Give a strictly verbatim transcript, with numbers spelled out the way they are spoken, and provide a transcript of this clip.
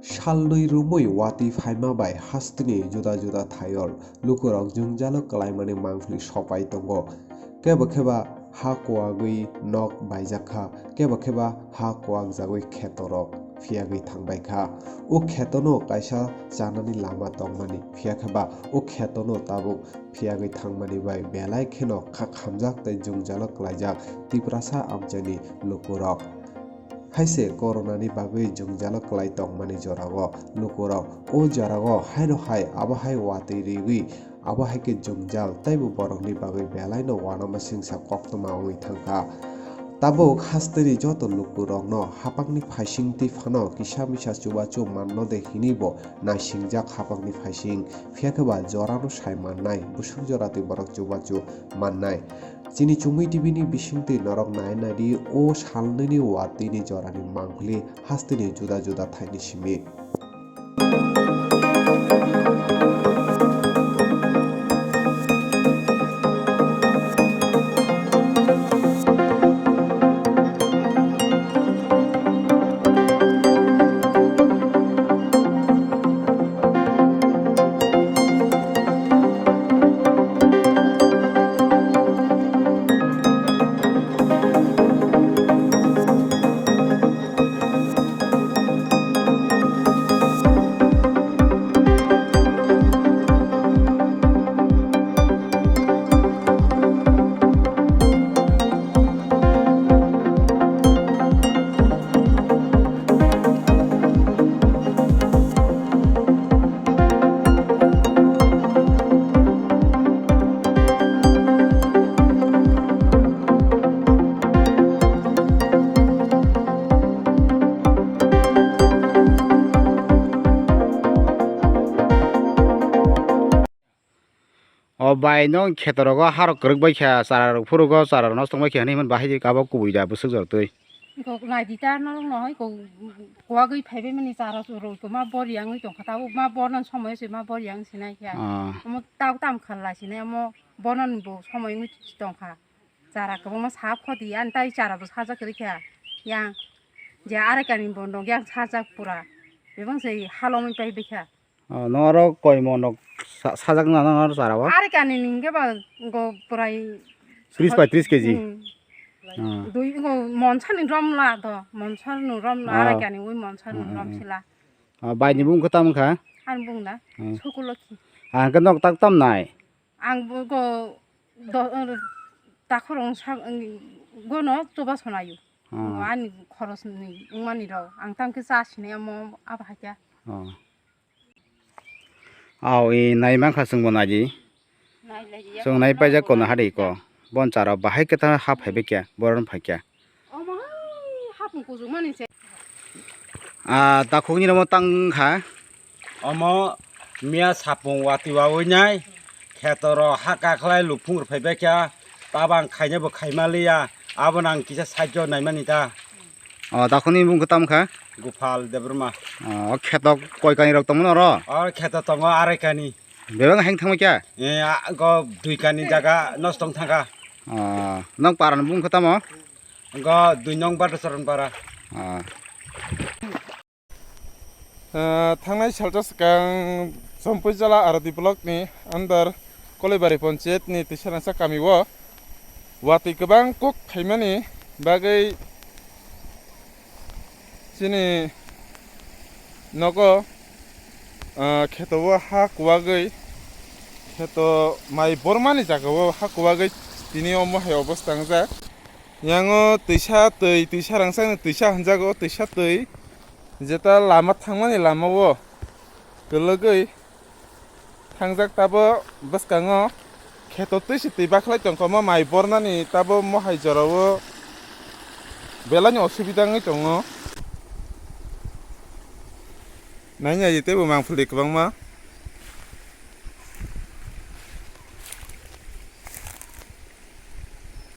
Salnwi romwi watwi phaima bai hasteni juda juda thaio lukurok jwngjalo klaimani mangpili sopai tongo. Kebo kheba ha kuwagwi nok baijak kha, kebo kheba ha kuwakjagwi khetorok phiyagwi thangbai kha. O khetono kaisa chanani lama tongmani, phiya kheba o khetono tabuk phiyagwi thangmani bai belai kheno kha khamjak tei jwngjalo klaijak Tiprasa amchaini lukurok. Hai se coronani bagwi jwngjalo klai tongmani jorao lukurok o jorao haino hai abo hai watwi riwi abo hai khe jwngjal teibo borokni bagwi belaino uanama singsa koktwma wngwi thangkha. Tabuk hasteni joto lukurokno hapangni phaising twi phano kisa misa chubachu manno de hinibo naisingjak hapangni phaising, phiya khe ba jorano sai mannai, bwswk jora twi borok chubachu mannai. Chini Chumui T V ni bisingtwi norok nai naidi o salnwini watwini jorani mangpili hasteni juda juda thaini simi. O bai, no kheto rogo harok kwrwk bai kha, chara rok phurugo, chara rok nosto wng bai kha hinwi himani bahai abo kubui da bwswk jora twi. Kok nai di ta norok no hoi kok kuwagwi phaibai mani chara rok ma bor yang wngwi tongkha, tabuk ma bor nani somoi se ma bor yang sinai kha. Ah. Omo tabuk tam khala sinai omo bor nani bo somoi wngwi tongkha. Chara kwbangma sa khoti ani tai chara bo sajak kwrwi kha. Yang je arai kani bo nog yang sajak pura. Bebang se halomwi pai bai kha. Oh, no oro koi monok sa-, sajak na no oro chara o? Are kani ni hingke ba go prai tris bai tris K G. Hmm. Ah. Dui go monsa ni rom la do, monsa ni rom la, ah, are kani ui monsa ni rom sila. Ah, bai ni bung khe tam kha? An bung da, hmm, Sukulokhi. Ah, hingke nok tak tam nai? Ang bo go do, takhorong sa, gono choba sonayo. Ah. Ani khoros ni wngmani rok, ang tam khe cha sinai omo abo hai khe. Ah. Aw, i nai mankha chwngbo naidi. Nai lai ya. Chwng nai paijak kono hari ko. Bon charo bahai khe ta ha phaibai kya, boron phai kya. Omo hai hapung kuchuk mani se. Ah, takhuk ni romo tang kha. Omo miya sapung wati wawi nai. Kheto ro ha kakhlai lupung rw phaibai kya. Tabang khaina bo khaima liya. Abo nang kisa side o naimani ta. O, takhuk ni bung khe tamo kha? Gopal Debbarma. O, o kheto koi kani rok tongmani oro? O kheto tongo arai kani. Bebak heng thangma kya? E, a, go dui kani jaga nosto wng thangkha. O, nang para ni bung khe tamo? Go dui nong Badacharan para. O. Ah, thangnai salsa swkang Chompuijala R D block ni under Kolaibari Panchayat ni Tisarangsa kami o watwi kwbang kok phaimani bagwi chini nogo, ah, kheto o ha kuwagwi, kheto mai bormani jaga o ha kuwagwi tini omo hai obostha wngjak. Yang o twisa twi, twisa rangchak ni twisa hwnjago, twisa twi. Jeta lama thangmani lama o kwlwgwi thangjak, tabo bwskango kheto twi se twi bakhlai tongkha, omo mai bornani tabo mohai jorao belai ni osubida wngwi tongo. Nai nai teibo mangpili kwbangma.